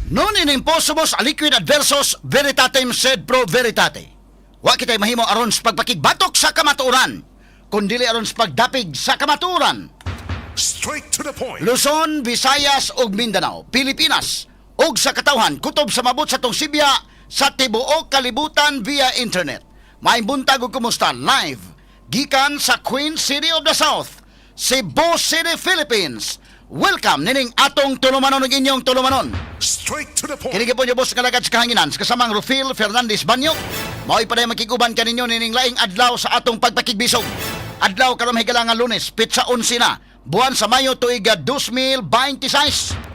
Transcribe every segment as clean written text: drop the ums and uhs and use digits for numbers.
Non in imposumus aliquid adversus veritatem sed pro veritate. Wa kitay mahimo aron sa pagpakigbatok sa kamatuoran, kundili aron sa pagdapig sa kamatuoran. Straight to the point. Luzon, Visayas ug Mindanao, Pilipinas ug sa katawhan kutob sa mabot sa atong sibya sa tibuok kalibutan via internet. Maayong buntag ug kumusta live gikan sa Queen City of the South, Cebu City, Philippines. Welcome nining atong tulumanon ug inyong tulumanon. Straight to the point. Kini gyapon ubos nga lagad sa kahanginan sa kasamang Rufil Fernandez Banyo. Mao'y paday makiguban kaninyo nining laing adlaw sa atong pagpakigbisog. Adlaw karon, higala nga Lunes, petsa 11 na, buwan sa Mayo, tuig 2026.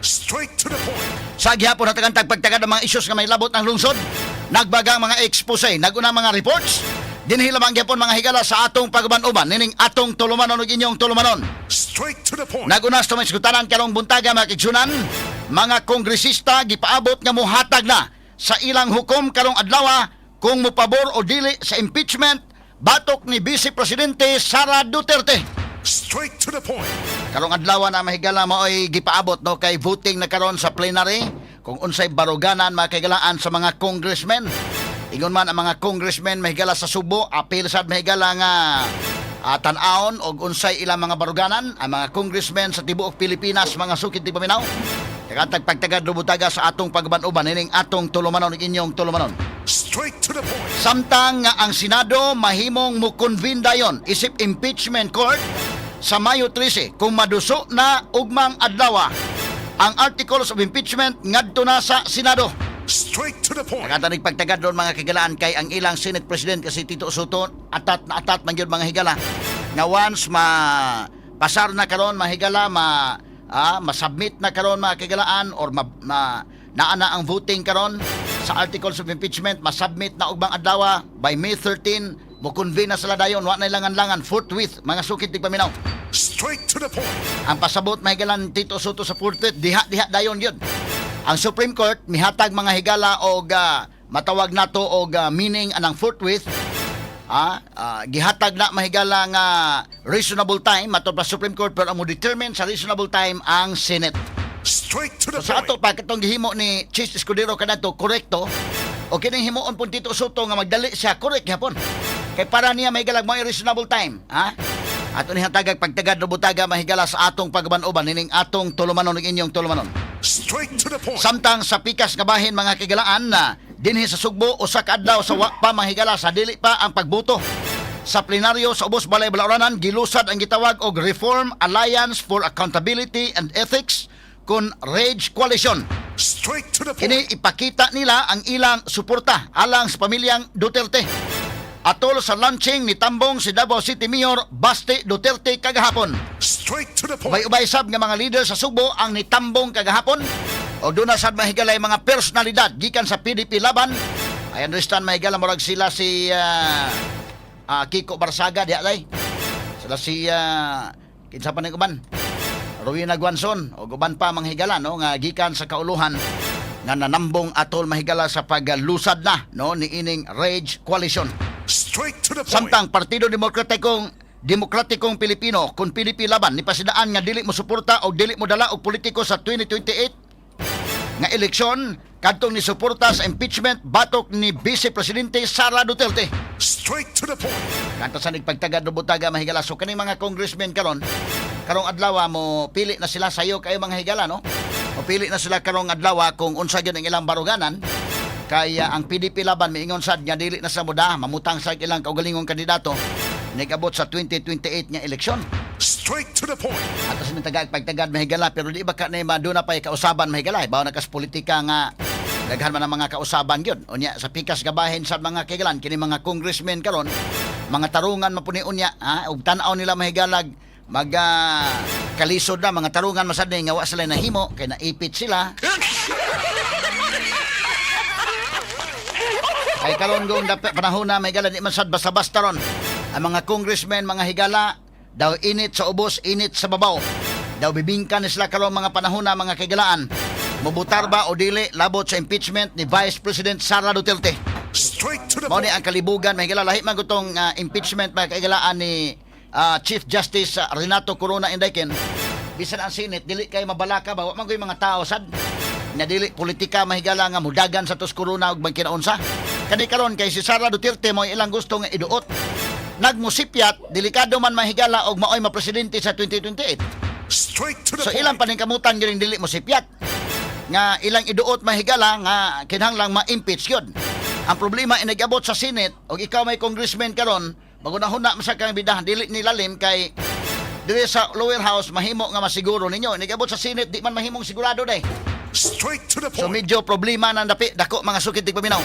Straight to the point. Sa gihapon hatagan tag pagtagad ang mga isyus nga may labot ng lungsod. Nagbagang mga expose, naguna mga reports. Dinhi lamang gyapon, mga higala, sa atong paguban-uban nining atong tulumanon ug inyong tulumanon. Straight to the point. Naguna sa may iskutanan karong buntaga, mga kaigsuonan, mga kongresista gipaabot nga muhatag na sa ilang hukom karong adlaw kung mopabor o dili sa impeachment batok ni Vice Presidente Sara Duterte. Straight to the point. Karong adlaw na, mahigala, maoy gipaabot, no, kay voting na karon sa plenary kung unsay baruganan, mga kahigalaan, sa mga congressmen. Ingon man ang mga congressmen, mahigala, sa Subo, apil sad, mahigala, nga tan-awon og unsay ilang mga baruganan ang mga congressmen sa tibuok Pilipinas, mga sukit di paminaw. Tagatag pagtagad lubutaga sa atong pagban-uban nining atong tulumanon ug inyong tulumanon. Straight to the point. Samtang nga ang Senado mahimong mo-convene dayon isip impeachment court sa Mayo 13 kung maduso na ugmang adlaw ang articles of impeachment ngadto na sa Senado. Straight to the point. Nagatanig pagtagad doon, mga kahigalaan, kay ang ilang Senate President kasi Tito Sotto, atat na atat man gyud, mga higala, nga once ma pasar na karon, mahigala, ma masubmit na karon, mga kahigalaan, or ma naa na ang voting karon sa articles of impeachment, masubmit na ugmang adlaw by May 13, mo convene na sila dayon, wa na ilangan-langan, forthwith, mga sukit tigpaminaw. Straight to the point. Ang pasabot, mahigalan, Tito Sotto sa forthwith, diha diha dayon yun. Ang Supreme Court mihatag, mga higala, og matawag nato og meaning anang forthwith. Gihatag na, mahigala, nga reasonable time matod pa Supreme Court, pero ang mo determine sa reasonable time ang Senate. Straight to the So, sa ato point. pa katong gihimo ni Chiz Escudero kanato korekto o kining himuon pud Tito Sotto nga magdali siya, correct gyapon. Kay para niya, mahigalag, mo reasonable time, ha? Ato ni hatagag pagtagad rubutaga, mahigala, sa atong pagban-uban nining atong tulumanon ug inyong tulumanon. Straight to the point. Samtang sa pikas nga bahin, mga kahigalaan, na dinhi sa Sugbo, usa ka adlaw sa wa pa, mahigala, sa dili pa ang pagbuto sa plenaryo sa ubos balay balauranan, gilusad ang gitawag og Reform Alliance for Accountability and Ethics kon Rage Coalition. Straight to the point. Kini ipakita nila ang ilang suporta alang sa pamilyang Duterte. Atol sa launching ni tambong si Davao City Mayor Basti Duterte kagahapon. Straight to the point. Ubay-ubay sab nga mga leader sa Sugbo ang nitambong kagahapon. O doon na sad, mahigalay, mga personalidad gikan sa PDP Laban. I understand, mahigala, murag sila si Kiko Barsaga diha day. Sila si kinsa pa ning uban? Rowena Guanzon o uban pa, mga higala, no, nga gikan sa kauluhan nga nanambong atol, mahigala, sa paglusad na, no, ni ining Rage Coalition. Straight to the point. Samtang Partido Demokratikong Demokratikong Pilipino kun PDP Laban nipasidaan nga dili mo suporta o dili mo dala og politiko sa 2028 nga eleksyon kadtong ni suporta sa impeachment batok ni Vice Presidente Sara Duterte. Straight to the point. Kanta sa nagpagtagad butaga, mahigala. So kaning mga congressmen karon, karong adlaw mo pili na sila sayo kayo, mga higala, no? Mo pili na sila karong adlaw kung unsa gyud ang ilang baruganan, kaya ang PDP Laban miingon sad nga dili na sa muda mamutang sa ilang kaugalingong kandidato nigabot sa 2028 nga eleksyon. Straight to the point. Ato sa tagag pagtagad, mahigala, pero di ba ka na maduna pa kausaban, mahigala, bawo na kas politika nga daghan man ang mga kausaban gyud. Unya sa pikas gabahin sa mga kigalan, kini mga congressmen karon, mga tarungan mapuni unya, ha, ug tan-aw nila, mahigalag, mag kalisod na mga tarungan masad ni nga wa sila nahimo kay naipit sila. Kay karon gong dapat panahon na, mahigala, di man sad basta-basta ron. Ang mga congressmen, mga higala, daw init sa ubos, init sa babaw. Daw bibingka ni sila karon mga panahon na, mga kahigalaan. Mubutar ba o dili labot sa impeachment ni Vice President Sara Duterte. Straight to the Mao ni point. ang kalibugan, mahigala, lahi man gutong impeachment, mga kahigalaan, ni Chief Justice Renato Corona Indayken. Bisan ang Senate dili kay mabalaka ba, wa man koy mga tao sad. Na dili politika, mahigala, nga mudagan sa tos corona ug magkinaunsa. Kani karon kay si Sara Duterte mo ilang gusto nga iduot. Nagmusipyat, delikado man, mahigala, og maoy mapresidente sa 2028. Straight to the So point. ilang paningkamutan gyud dili mo sipyat. Nga ilang iduot, mahigala, nga kinahanglang ma-impeach yun. Ang problema, inigabot sa Senate og ikaw may congressman karon, magunahuna man sa kang bidahan dili nilalim kay diri sa lower house mahimo nga masiguro ninyo. Inigabot sa Senate, di man mahimong sigurado day. Straight to the So point. medyo problema nang dapi dako, mga sukit tigpaminaw.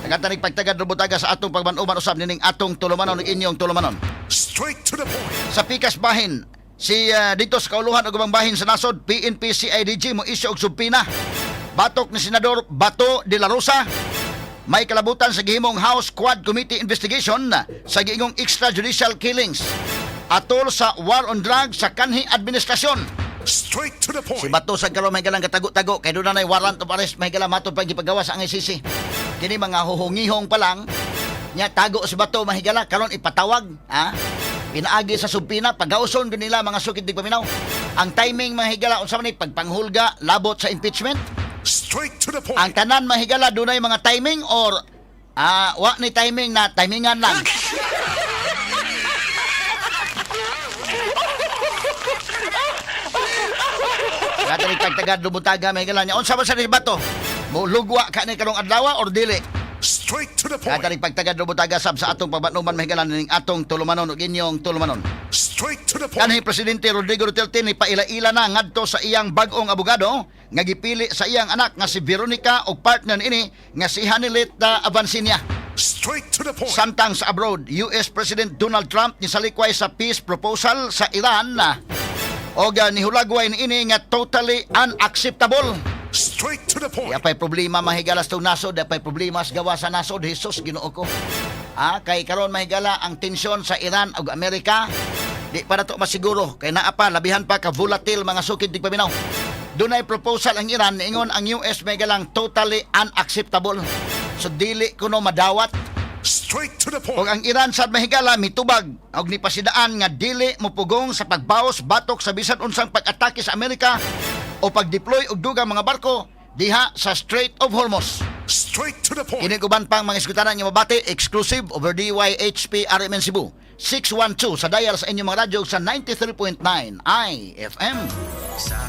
Nagatanig pagtagad rubutaga sa atong pagban-uban usab nining atong tulumanon ug inyong tulumanon. Straight to the point. Sa pikas bahin, si dito sa kauluhan ug ubang bahin sa nasod, PNP CIDG mo issue og subpoena batok ni Senador Bato de la Rosa. May kalabutan sa gihimong House Quad Committee investigation sa giingong extrajudicial killings atol sa war on drugs sa kanhi administrasyon. Straight to the Si point. Bato sa karon may galang katago-tago kay doon na nay warrant of arrest, may gala, matod pa gipagawa sa ang ICC. Kini mga huhungihong pa lang nya tago si Bato, mahigala, karon ipatawag, ha? Pinaagi sa subpoena, pagauson gyud nila, mga sukid paminaw. Ang timing, mahigala, unsa man ni pagpanghulga labot sa impeachment? Straight to the point. Ang tanan, mahigala, dunay mga timing or wa ni timing na timingan lang. Katanig pagtagad lumutaga, mahigala niya. Unsa man sa ni Bato? Mulugwa ka ni karong adlaw or dili? Straight to the point. Katanig pagtagad lumutaga sab sa atong pagbatnuman, mahigala, ning atong tulumanon ug inyong tulumanon. Straight to the point. Kanhi Presidente Rodrigo Duterte ni paila-ila na ngadto sa iyang bag-ong abogado nga gipili sa iyang anak nga si Veronica ug partner niini nga si Honeylet Avanceña. Straight to the point. Samtang sa abroad, US President Donald Trump nisalikway sa peace proposal sa Iran na og nihulagway niini nga totally unacceptable. Straight to the point. Di pa'y problema, mahigala, sa nasod, di pa'y problema sa gawa sa nasod, Jesus, Ginoo ko. Kay karon, mahigala, ang tensyon sa Iran ug Amerika, di pa nato masiguro kay naa pa labihan pa ka volatile, mga sukid tigpaminaw. Dunay proposal ang Iran, niingon ang US, mahigalang, totally unacceptable. So dili kuno madawat. Straight to the Ug point. ang Iran sad, mahigala, mitubag og nipasidaan nga dili mopugong sa pagbaos batok sa bisan unsang pag-atake sa Amerika o pag-deploy og dugang mga barko diha sa Strait of Hormuz. Straight to the point. Kini uban pang mga iskutanan nga mabati exclusive over DYHP RMN Cebu 612 sa dial sa inyong mga radyo sa 93.9 IFM. Sa